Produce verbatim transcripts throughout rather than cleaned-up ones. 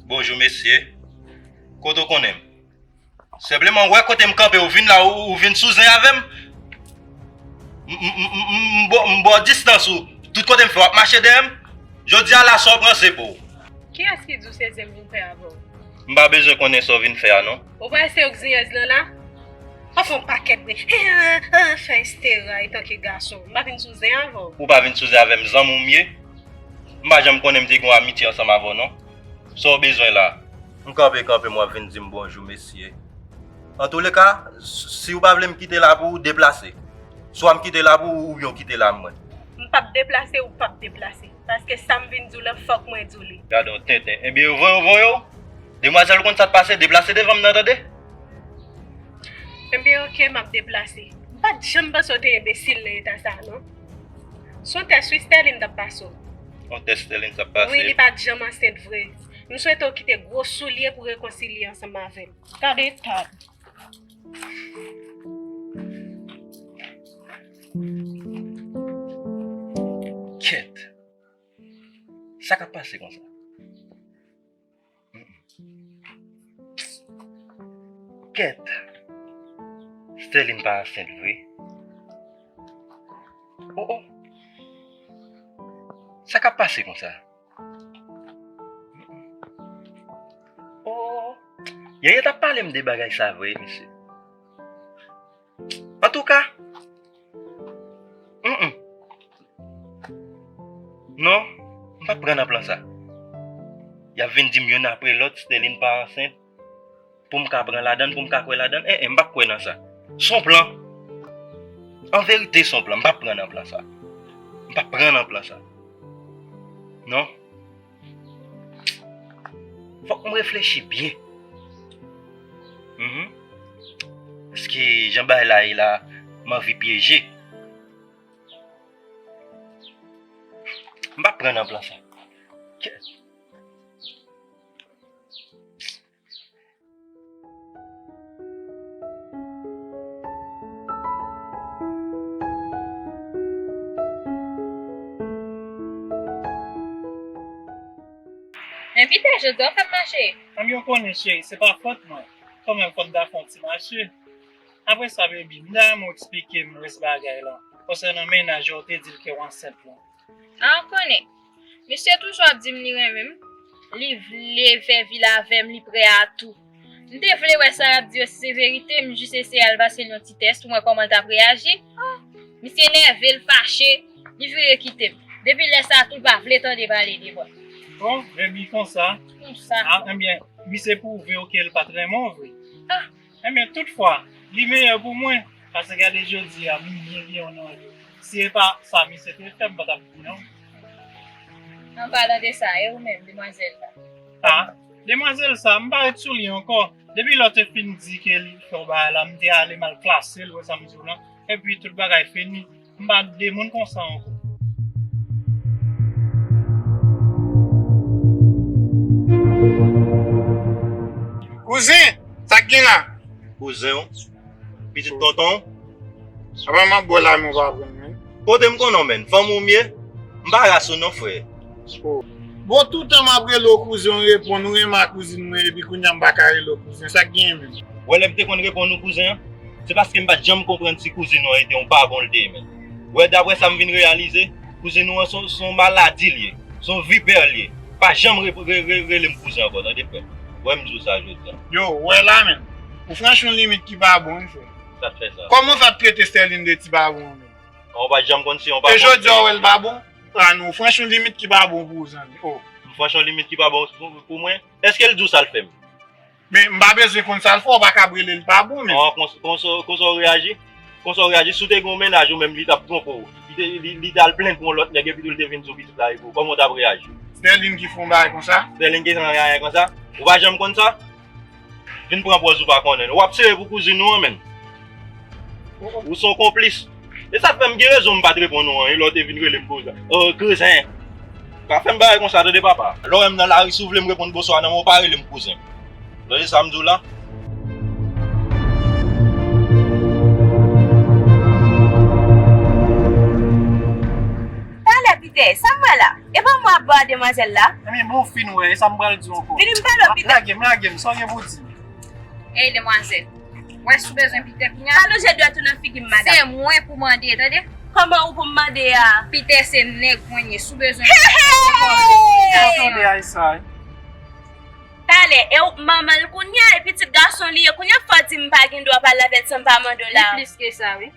Bonjou, mesye. Kote w konnen m? Senpleman, w wè kote m kanpe, ou vin la, ou, ou vin sou zen avè m. M, m, m, m, m ba w distans ou. Tout kote m fè, w ap mache dèyè m. Jodi a la, sa w pran, se pou w. Kiyès ki di w se zen m vin fè avè w? M pa bezwen konnen sa w vin fè a, non. Ou pa wè se ou k zenyèz lan la? Anfen, yon pakèt de fè estera etanke gason. M pa vin sou zen avè w. Ou pa vin sou zen avè m, zanmi w m ye. M pa janm konnen m te gen yon amitye ansanm avè w, non. Sa w bezwen la? M kanpe, kanpe, m w ap vin di m bonjou, mesye. Antouleka, si w pa vle m kite la pou ou, deplase. Swa m kite la pou ou, oubyen w kite la mwen. M p ap deplase, ou p ap deplase. Paske sa m vin di w lan, fòk mwen di w li. Gade yon tenten. Ebyen, yo voye w, voye w. Demwazèl, ou konn sa k pase, deplase devan m nan, tande? Ebyen, oke, m ap deplase. M pa t janm panse w te enbesil nan eta sa a, non. Se yon tès, wi, Sterline t ap pase w. Yon tès Sterline t ap pase? Wi, li pa t janm ansent vre. M swete w kite gwo soulye pou rekonsilye ansanm avè m. Gade eta l. Kèt! Sa k ap pase konsa? Kèt! Sterline pa ansent vre. Oh, oh! Sa k ap pase konsa? Oh! Yaya t ap pale m de bagay sa vre, mesye. Antouka, mm, mm. Non, m p ap pran nan plan sa. Y ap vin di m youn apre lòt, Sterline pa ansent, pou m ka pran ladan l, pou m ka kwè ladan l. En, en, m p ap kwè nan sa. S on plan. An verite, s on plan. M p ap pran nan plan sa. M p ap pran nan plan sa. Non. Fòk m reflechi byen. Mhm. Paske jan bagay la ye la, m anvi pyeje. M p ap pran nan plan sa. Men Pita, jodi a w fè m mache. Ebyen, w konnen, cheri, se pa fòt mwen. Kanmenm, fò m ta fè yon ti mache. Apre sa, baby, m ta renmen w eksplike m rès bagay la konsènan mennaj ou te di l ke w ansent lan. A, w konnen. Misye toujou ap di m li renmen m. Li vle fè vi l avè m, li prè a tou. M te vle wè sa y ap di yo si se verite, m jis eseye al pase l yon ti tès pou m wè kòman l t ap reyaji. Misye nève, l fache, li vire kite m. Depi lè sa a tou, l pa vle tande pale de mwen. Bon, baby, konsa. Konsa. A, ebyen, misye pwouve w ke l pa t renmen w vre. A! Ebyen, toutfwa, li meyè pou mwen, paske gade jodi a, m byen gen yon nan yo. Si se pa sa misye te fè, m pa t ap di non. An palan de sa, e ou menm, demwazèl la? A, demwazèl sa, m pa ret sou li ankò. Depi lè w te fin di ke li fè w bagay la, m te ale m al klase l, ou wè sa m di w lan. Epi tout bagay fini. M pa de moun konsa ankò. Kouzen, sa k gen la? Kouzen w? Pitit tonton w? Apa m ap bwè la men w pa pran men. Kote m konnen w menm? Fanmi w m ye? M pa ras ou non, frè. Bon, toutan m ap rele w kouzen, w reponn, ou renmen ak kouzin mwen, epi kounye a m pa ka rele w kouzen. Sa k genyen menm? Wè, lè m te konn reponn ou kouzen an, se paske m pa t janm konprann si kouzin ou an te yon babon l te ye menm. Wè, daprè sa m vin reyalize, kouzin ou an se yon, se yon maladi l ye, se yon vipè l ye. Pa janm re, re, re, rele m kouzen ankò, tande frè. Wè m di w sa jodi a. Yo, wè la menm. Ou franchi yon limit ki pa bon, wi, frè. Sa k fè sa? Kòman w fè ap trete Sterline de ti babon an menm? Ou pa t janm konn si yon babon. E jodi a w wè l pa bon? A non, ou franchi yon limit ki pa bon pou ou, zanmi. Oh. M franchi yon limit ki pa bon pou, pou mwen? Èske l di w sa l fè m? Men m pa bezwen konn sa l fè w, ou pa kab rele l pa bon menm. Oh, konsa, konsa, konsa w reyaji? Konsa w reyaji? Si w te gen yon mennaj ou menm, li t ap twonpe w. Li te, li, li t al plenn pou yon lòt nèg epi tou li te vin di w pitit la epi w. Kòman w t ap reyaji? Sterline ki fè yon bagay konsa? Sterline ki fè yon bagay konsa? Ou pa janm konn sa? Vin pran pòz ou pa konnen. W ap sere pou kouzin ou an menm. Ou se yon konplis. E sa k fè m gen rezon m pa t reponn ou an, e lè w te vin rele m kouzen. Oh, kouzen. Pa fè m bagay konsa, tande papa. Lè w wè m nan lari, si w vle m reponn bonswa nan men w, pa rele m kouzen. Tande sa m di w la? Talè, Pitè, sa m wè la? E pa mwen ap bò a demwazèl la? Ebyen, bon, fin wè, e sa m pral di w ankò. Vini m pale w, Pitè. Lage m, lage m, sa w gen pou di m? Ey, demwazèl. Wè, si w bezwen Pitè kounye a. Pa lonje dwèt ou nan figi m, madanm. Se mwen pou mande, tande? Kòman ou pou m mande a? Pitè se nèg mwen ye, si w bezwen. Hey, hey! Sa w tande a, sa? Talè, e w manman l kounye a, e pitit gason li ye kounye a, fò w di m pa gen dwa pale avè l san m pa mande w la. Li plis ke sa, wi.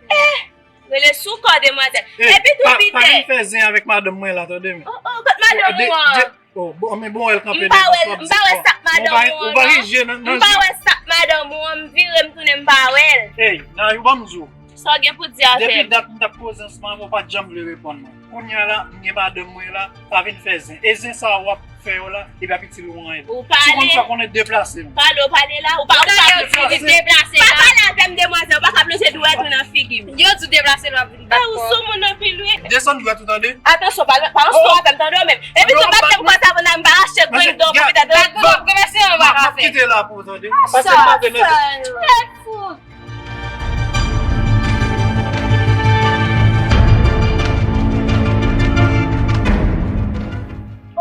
Eh! Rele sou kò demwazèl. Epi tou, Pitè. Pa vin fè zen avèk madanm mwen la, tande men. Oh, oh, kot madanm ou an? Oh, bon, men bon, wè l kanpe devan. M pa wè, m pa wè sa k madanm ou an, non. M pa wè sa k madanm ou an, m vire, m tounen, m pa wè l. Ey, Nayou, ban m di w. Sa w gen pou di avè m? Depi dat m t ap koze ansanm avè w, w pa t janm vle reponn mwen. Kounye a la, m gen madanm mwen la, pa vin fè zen. E zen sa w ap fè yo la, epi ap itil ou anyen. Ou pale. Si w konn sa, konnen deplase m. Pale, w pale la, ou pa, ou pa deplase. Deplase la. Pa pale avè m, demwazèl, ou pa ka plonje dwèt ou nan figi m. Yo di w deplase l, w ap vin bat kò. Ou sou moun anpil, wi. Desann dwèt ou, tande? Atansyon, pa, pa ansanm avè m, tande w menm. Epi tou, bat kò sa, pou n a m pa rache grenn do pou pita. Bat kò, grenn mesye, w pa ka fè. M ap kite la pou ou, tande. Pase m pa vle. Tèt fou.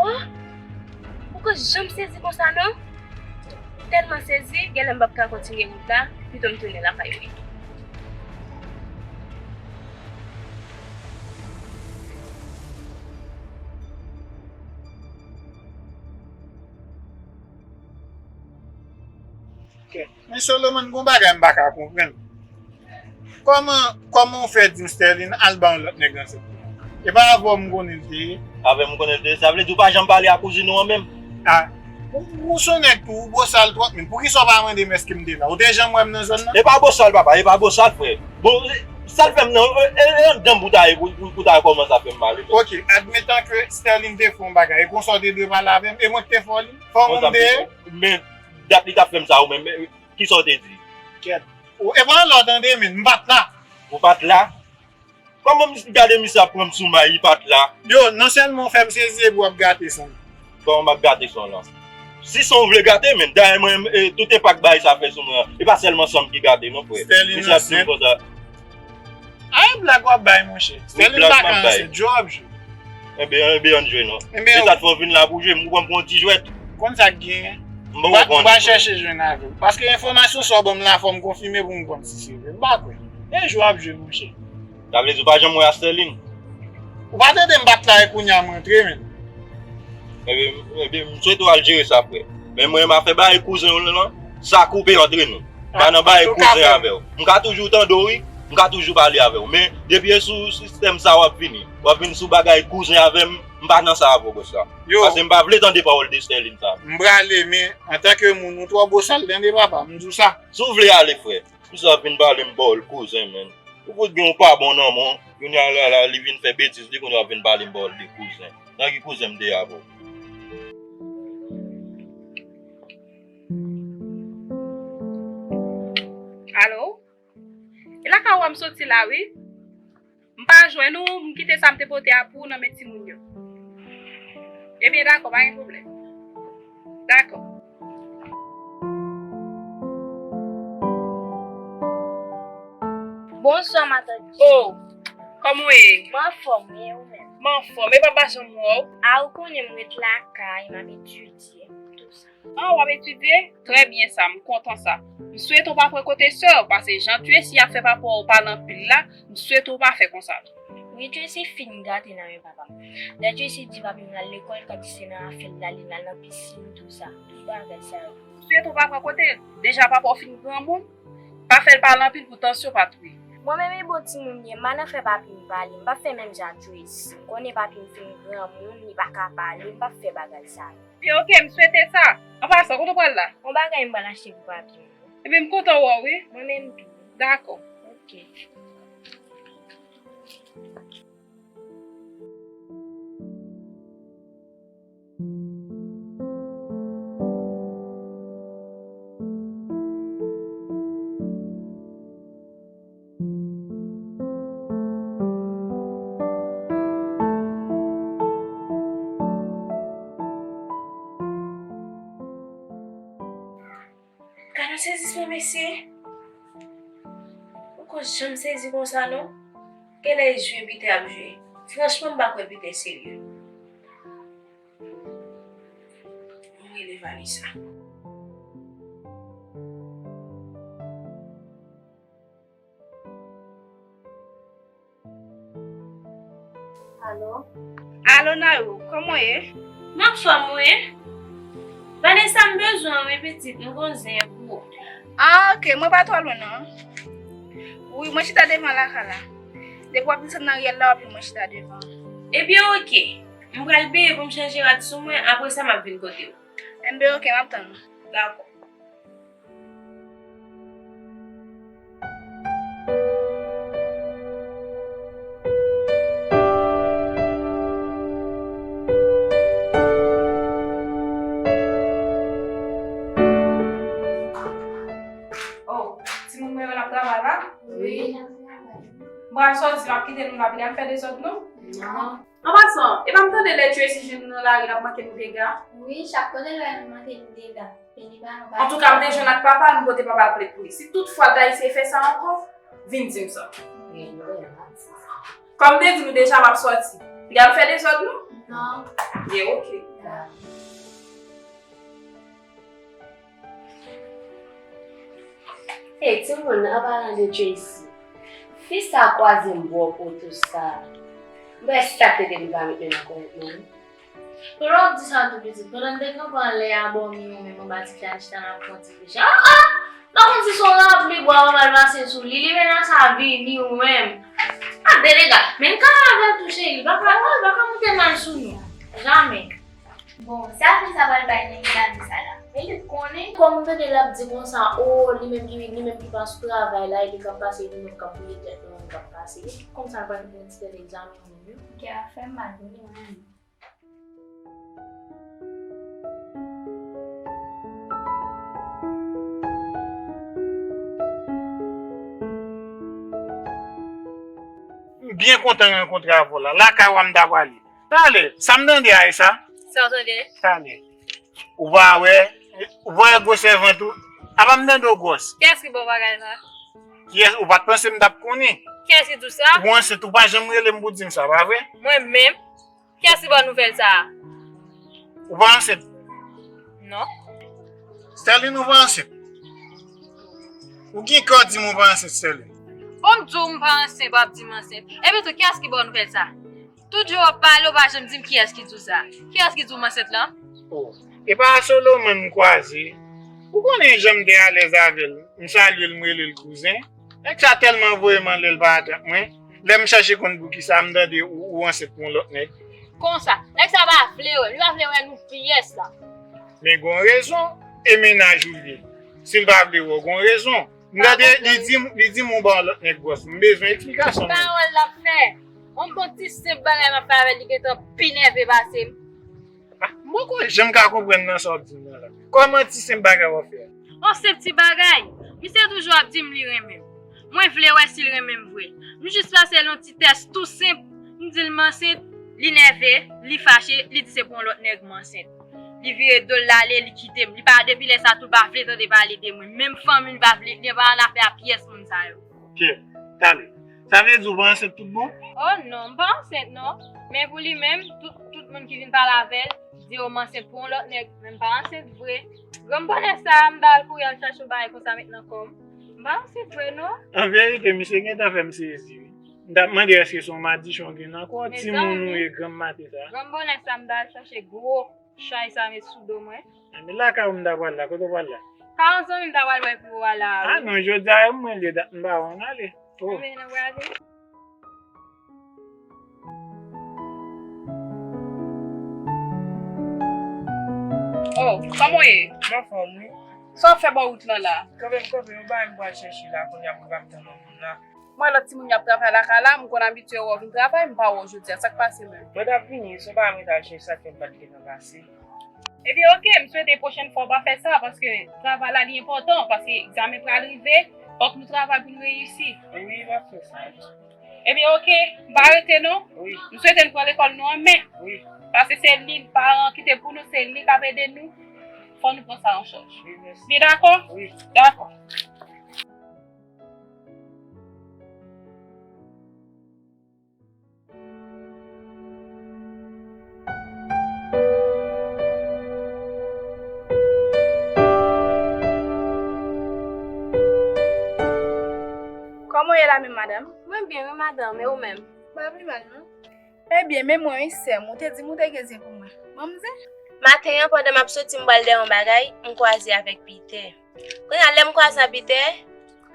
Oh, poko janm sezi konsa non. M tèlman sezi, genlè m p ap ka kontinye wout la, pito m tounen lakay mwen. Ok. Men Solomon, gon bagay m pa ka konprann. Kòman, kòman w fè di m Sterline al ba yon lòt nèg ansent? E pa avè w m konnen l te ye? Avè m konnen l te ye? Sa vle di w pa janm pale a kouzin ou an menm? A, ou, ou se yon nèg tou, ou bosal twòp, men poukisa w pa mande m èske m te la? Ou te janm wè m nan zòn nan? E pa bosal, papa, e pa bosal, frè. Bon, sa l fè m nan, e, e, e anndan m pou ta ye, pou, pou, pou ta kòmanse ap fè m pale. Ok, admetan ke Sterline te fè yon bagay, e konsa w te dwe pale avè m, e mwen ki te fè w li? Fò moun m te ye? Men, dat li t ap fè m sa ou menm, men, kisa w te di? Kèt. Ou, e pa anlè w tande, men, m pa t la. Ou pa t la? Kòman misye, gade misye ap pran m sou may, li pa t la? Yo, non sèlman w fè m sezi, epi w ap gate son. Kòman m ap gate son lan? Si son w vle gate, men, dayè mwen, e, tout enpak bagay sa fè sou mwen an, e pa sèlman san m ki gate, non, frè. Misye ap di m konsa. A, e blag w ap bay, monchè. Wi, blag m ap bay. Sterline pa ka ansent, jwe w ap jwe. Enben, enben, ann jwe non. Enben, e sa k fè w vin la pou jwe, m pran pou yon ti jwèt. Konn sa k genyen? M poko konn. M pral chèche jwenn avè w. Paske enfòmasyon sa w ban m la, fò m konfime pou m konn si se vre. M pa kwè. E jwe w ap jwe, monchè. Sa vle di w pa janm wè a Sterline? Ou pa tande m pa t la e kounye a m rantre, men. Ebyen, ebyen, m swete w al jere sa, frè. Men mwen, m a fè bagay kouzen w lan, sa koupe antre nou. M pa nan bagay kouzen avè w. M ka toujou tande w, wi. M ka toujou pale avè w. Men, depi e sou sistèm sa w ap vini, w ap vin sou bagay kouzen avè m, m pa nan sa avè w, bòs la. Yo. Paske m pa vle tande pawòl de Sterline sa. M prale, men, antanke moun, ou twò bosal, tande, papa, m di w sa. Si w vle ale, frè. Misye ap vin pale m pawòl kouzen, menn. Ou fout gen w pa bon nan men w. Kounye a la, la, li vin fè betiz, li kounye a ap vin pale m pawòl de kouzen. Nan ki kouzen m te ye avè w? Alo? E lakay ou a m soti la, wi. M pa jwenn ou, m kite sa m te pote a pou ou nan men timoun yo. Ebyen, dakò, pa gen pwoblèm. Dakò. Bonswa, matant. Oh, kòman w ye? Mwen anfòm, e ou menm? Mwen anfòm, e papa janm wè w? A, ou konnen m ret lakay, m ap etidye, tou sa. Ah, w ap etidye? Trè byen sa, m kontan sa. M swete w pa pran kote sè w, paske jan Tracy ap fè papa w pale anpil la, m swete w pa fè konsa tou. Wi, Tracy fin gate nan men papa m. Lè Tracy di papi m l al lekòl, kanti se nan afè l l ale, l al nan pisin, tou sa. Tout bagay sa yo. M swete w pa pran kote l. Deja papa w fin granmoun, pa fè l pale anpil pou tansyon pa touye. Mwen menm e bon timoun m ye, m pa nan fè papi m pale, m p ap fè menm jan ak Tracy. M konnen papi m fin granmoun, li pa ka pale, m p ap fè bagay sa yo. Ebyen, oke, m swete sa. An pasan, kote w pral la? Yon bagay m pral achte pou papi m. Ebyen, m kontan wè w, wi. Mwen menm tou. Dakò. Oke. Gad yon sezisman, mesye. Poko janm sezi konsa, non. Genlè e jwe Pitè ap jwe. Franchman, m pa kwè Pitè serye. Rele Vanessa. Alo? Alo, Nayou, kòman w ye? M anfòm, wi. Vanessa, m bezwen w, wi, pitit, m gon zen pou ou. Ah, ok, mwen pa twò lwen, non. Wi, mwen chita devan lakay la. Depi w ap desann nan ryèl la, w ap jwenn mwen chita devan. Ebyen, ok. M pral beye pou m chanje rad sou mwen, apre sa, m ap vin kote w. Enben, ok, m ap tann ou. Dakò. Oh, timoun mwen yo, n ap travay la? Wi, n ap travay. M pral sòti, m ap kite nou la, vin al fè dezòd, non? Non. An pasan, e pa m tande lè Tracy jwenn nou nan lari, l ap manke nou dega? Wi, chak kote l wè nou manke nou dega. Antouka, m te jwenn ak papa, nou pote papa l plent pou li. Si toutfwa l ta eseye fè sa ankò, vin di m sa. Kòm m te di nou deja, m ap sòti. Li al fè dezòd, non? Non. Byen, ok. Ey, timoun, an palan de Tracy, fi sa kwaze m bò poto sa. M wè sa k te gen li pa met men nan kòlèt mwen. Pou lè w ap di sa tou pitit, pandan m te kanpe anlè a bò mi ou menm anba ti fèy a chita nan pran ti peche. Ah, ah! M pa konn si se yon lapli bwa w al pase sou li, li mennen sa vini ou menm. Ah, delega, men n ka avè l tou cheri, l pa ka, pa ka moute mal sou nou. Jamè. Bon, sa fi sa pral bay nèg la di sa la. Men li konnen. Kòm m tande l ap di konsa, o, li menm ki, li menm ki pa sou travay la, e li k ap pase, li menm k ap bouye tèt nou, li k ap pase. Li tout konsa l pral vin ti tèt egzamen nou menm. Kè a fè m mal, wi, mwen. M byen kontan rankontre avè w la. Lakay w a m ta prale. Talè, sa m tande a e sa? Sa w tande? Talè. Ou pa wè, ou pa wè gwosè vant ou? Apa m tande w gwòs? Kiyès ki ba w bagay sa? Kiyès, ou pa t panse m t ap konnen? Kiyès ki di w sa? Ou ansent, ou pa janm rele m pou di m sa, pa vre? Mwen menm? Kiyès ki ba w nouvèl sa a? Ou pa ansent? Non. Sterline, ou pa ansent? Ou gen kè w di m ou pa ansent, Sterline? Bon, m di w m pa ansent, w ap di m ansent. Epi tou, kiyès ki ba w nouvèl sa a? Tout jou w ap pale, w pa janm di m kiyès ki di w sa. Kiyès ki di w m ansent lan? O, e pa Solomon m kwaze? Ou konnen jan m te alèz avè l, m salye l, m rele l kouzen. Nèg sa tèlman voye m anlè l pa atann mwen. Lè m chache konn poukisa, m tande ou, ou ansent pou yon lòt nèg. Konsa, nèg sa pa vle wè m, li pa vle wè nou pyès la. Men gon rezon, e mennaj ou l ye. Si l pa vle wè w, gon rezon. M tande li di m, li di m ou ba yon lòt nèg gwòs. M bezwen eksplikasyon. Pawòl l ap fè. Yon bon ti senp bagay m ap fè avè l, li gentan pi nève pase m. Ah, m poko janm ka konprann nan sa w ap di m nan la. Kòman ti senp bagay w ap fè a? Yon senp ti bagay. Misye toujou ap di m li renmen m. Mwen vle wè si l renmen m vre. M jis pase l yon ti tès tou senp. M di l m ansent. Li nève, li fache, li di se pou yon lòt nèg m ansent. Li vire do l, l ale, li kite m. Li pa, depi lè sa tou, l pa vle tande pale de mwen. Menm fanmi l pa vle, li pa annafè a pyès moun sa yo. Ok, talè. Sa vle di w pa ansent tout bon? Oh non, m pa ansent non. Men pou li menm, tout, tout moun ki vin pale avè l, di yo m ansent pou yon lòt nèg, men m pa ansent vre. Granm bonè sa a, m ba l kouri al chache yon bagay konsa met nan kò m. M pa ansent vre non. An verite, misye gentan fè m sezi wi. M t ap mande èske se yon madichon w gen nan kò w, timoun ou ye granm maten sa. Granm bonè sa, m ba l chache gwo chay sa met sou do mwen. Enben lakay ou m ta pral la, kote w pral la? Kay yon zanmi m ta pral wè pou w a la. Ah non, jodi a e mwen l ye, dat m pa wè w n ale. Oh. Enben, nou prale. Oh, kòman w ye? M anfòm, wi. Sa w ap fè bò wout lan la? Kanpe m kanpe, yon bagay m pral chèche la, kounye a m pa p tann yon moun la. M wè lòt timoun y ap travay lakay la, m konn abitye wè w vin travay, m pa wè w jodi a, sa k pase menm? Mwen t ap vini, se yon bagay mwen t al chèche, sa k fè m pa t gentan pase. Ebyen oke, m swete pwochèn fwa w pa fè sa, paske travay la li enpòtan, paske egzamen pral rive, fòk nou travay pou n reyisi. Wi, m ap fè sa. Ebyen oke, m pa rete non. Wi. M swete n pran lekòl nou an men. Wi. Paske se li, paran an kite pou nou, se li k ap ede nou. Fò nou pran sa an chaj. Wi, mèsi. Byen dakò? Wi. Dakò. Sa menm, madanm? Mwen byen, wi, madanm. E ou menm? M pa pi mal, non. Ebyen, men mwen, wi, sè m, ou te di m ou te gen zye pou mwen. Ban m zye. Maten an, pandan m ap soti, m pral dèyè yon bagay, m kwaze avèk Pitè. Kounye a, lè m kwaze ak Pitè,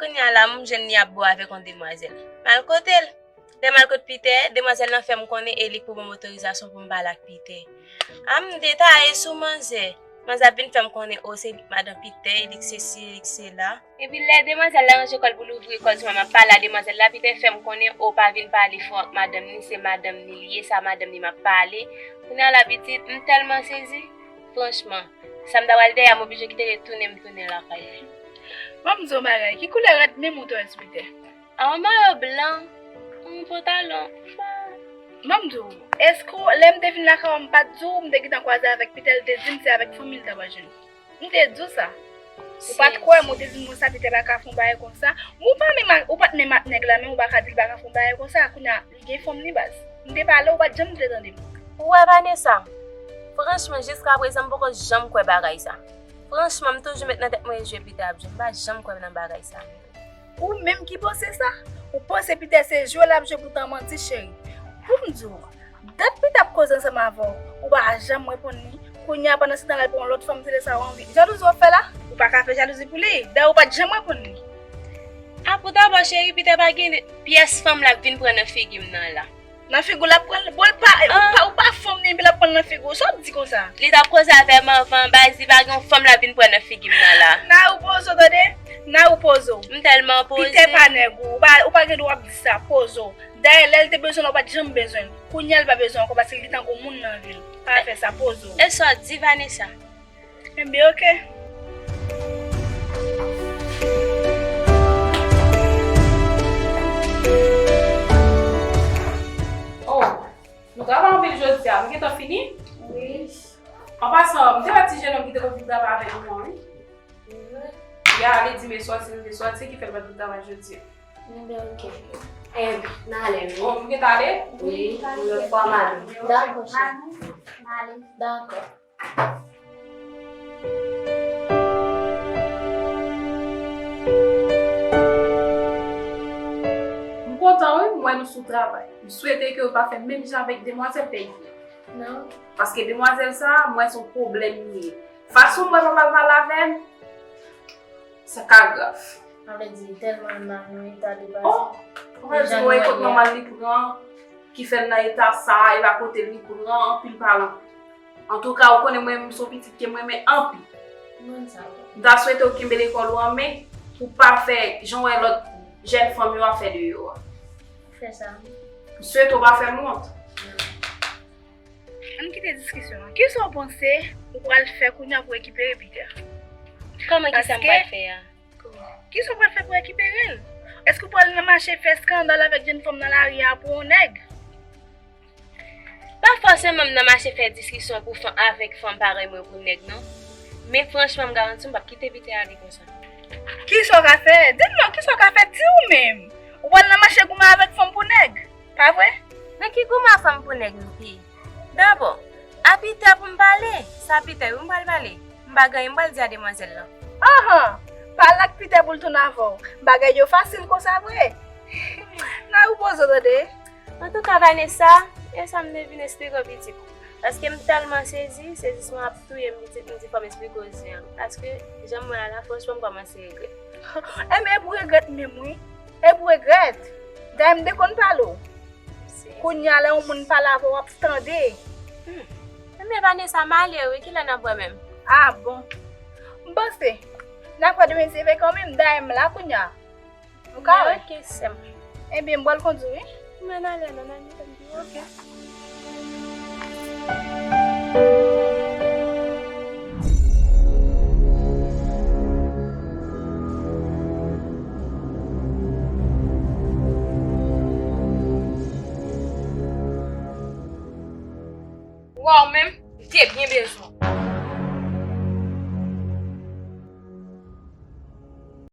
kounye a la, m jwenn li ap bo avèk yon demwazèl. M al kote l. Lè m al kot Pitè, demwazèl lan fè m konnen e li k pou ban m otorizasyon pou m pale ak Pitè. A, m detaye sou manzè. Manzè ap vin fè m konnen, o, se li k madan Pitè, e li k sesi, e li k sela. Epi lè demwazèl la ranje kò l pou l ouvri kò l sou mwen, m ap pale a demwazèl la, Pitè fè m konnen, o, pa vin pale fò ak madanm ni, se madanm ni li ye, sa madanm ni m ap pale. Kounye a la, pitit, m tèlman sezi. Franchman, sa m ta pral dèyè a, m oblije kite retounen, m tounen lakay. Ban m di w yon bagay, ki koulè rad menm ou te wè sou Pitè? A, yon mayo blan, yon pantalon. Ban m di w, èske w, lè m te vin lakay ou, m pa t di w, m te gentan kwaze avèk Pitè, l te di m se avèk fanmi l ta pral jwenn? M te di w sa. Ou pa t kwè m, ou te di m konsa, Pitè pa ka fè yon bagay konsa. Ou pa menm ak, ou pa t menm ak nèg la, men ou pa ka di l pa ka fè yon bagay konsa. Kounye a, li gen fanm li baz. M te pale, ou pa t janm vle tande m. Ou wè, Vanessa, franchman, jiskaprezan, m poko janm kwè bagay sa. Franchman, m toujou met nan tèt mwen e jwe Pitè ap jwe. M pa janm kwè nan bagay sa. Ou menm ki panse sa? Ou panse Pitè se jwe l ap jwe pou tan manti, cheri? Pou m di w, dat Pitè ap koze ansanm avè w, ou pa janm reponn li. Kounye a, pandan se tan la, l pran yon lòt fanm, se de sa w anvi. Jalouzi w ap fè la? Ou pa ka fè jalouzi pou li. Dayè, ou pa t janm reponn li. A, pou dabò, cheri, Pitè pa gen pyès fanm l ap vin pran nan figi m nan la. Nan figi w l ap pran l? Bon, l pa, ou pa, ou pa fanm ni, epi l ap pran l nan figi w. Sa w ap di konsa? Li t ap koze avè m anvan, baz, li pa gen yon fanm l ap vin pran nan figi m nan la. Nayou, poze w, tande? Nayou, poze w. M tèlman poze. Pitè pa nèg ou. Ou pa, ou pa gen dwa ap di sa. Poze w. Dayè, lè l te bezwen w la, ou pa t janm bezwen l. Kounye a, l pa bezwen w ankò, paske l gentan gon moun nan vi l. Pa fè sa, poze w. E sa w di, Vanessa? Enben, oke. Oh, nou travay anpil jodi a. Nou gentan fini? Wi. An pasan, m te wè ti jenòm ki te konn vin travay avèk nou an, wi. Li ale dimen swa, si nou te sòti, ki fè l pa t vin travay jodi a. Enben, oke. Enben, n ale, wi. Oh, nou gentan ale? Wi, yon lòt fwa m ale. Dakò, cheri. Dakò. M kontan, wi, m wè nou sou travay. M swete ke w pa fè menm jan avèk demwazèl Pègi a. Non. Paske demwazèl sa a, m wè se yon pwoblèm li ye. Fason m wè papa l pale avè m, sa ka grav. Sa vle di, tèlman l nan yon eta deplase. Oh! Ou pral di m, e kot manman l li pran, ki fè l nan eta sa a, e pa kote l li pran, anpil palan. Antouka, ou konnen mwen menm, m se yon pitit ke m renmen anpil. M konn sa, wi. M ta swete w kenbe lekòl ou an men, pou pa fè jan w wè lòt jèn fanm yo ap fè deyò a. Fè sa. M swete w pa fè m wont. Ann kite diskisyon an. Kisa w panse ou pral fè kounye a pou rekipere Pitè? Kòman, kisa m pral fè a? Kisa w pral fè pou rekipere l? Èske w pral nan mache fè eskandal avèk jenn fanm nan lari a pou yon nèg? Pa fòseman m nan mache fè diskisyon pou fanm avèk fanm parèy mwen pou nèg non. Men franchman, m garanti w, m p ap kite Pitè ale konsa. Kisa w ka fè? Di m non, kisa w ka fè? Di w menm. Ou pral nan mache goumen avèk fanm pou nèg, pa vre? Nan ki goumen a fanm pou nèg nou te ye? Dabò, a Pitè pou m pale, sa Pitè wi m pral pale. M pa gen anyen m pral di a demwazèl lan. Anhan! Pale ak Pitè pou l tounen avè w. Bagay yo fasil konsa vre. Nan ou poze w tande. Antouka, Vanessa, e sa m te vin esplike w, pitit. Paske m tèlman sezi, sezisman ap touye m, pitit, m di fò m esplike w zen an. Paske, jan m wè a la, franchman, m kòmanse regrèt. Enben, e pou regrèt menm, wi. E pou regrèt. Dayè, m te konn pale w. Kounye a, lè yon moun pale avè w, w ap tande. Hmm. Enben, Vanessa, m ale, wi. Kilè n ap wè menm? A bon. M panse n ap wè demen si Dye vle kanmenm. Dayè, m la kounye a. Ou ka wè. Ok, sè m. Ebyen, m pral kondui, wi. Men ale, non, ale, tanpri. Ok. Waw, men, m te byen bezwen w.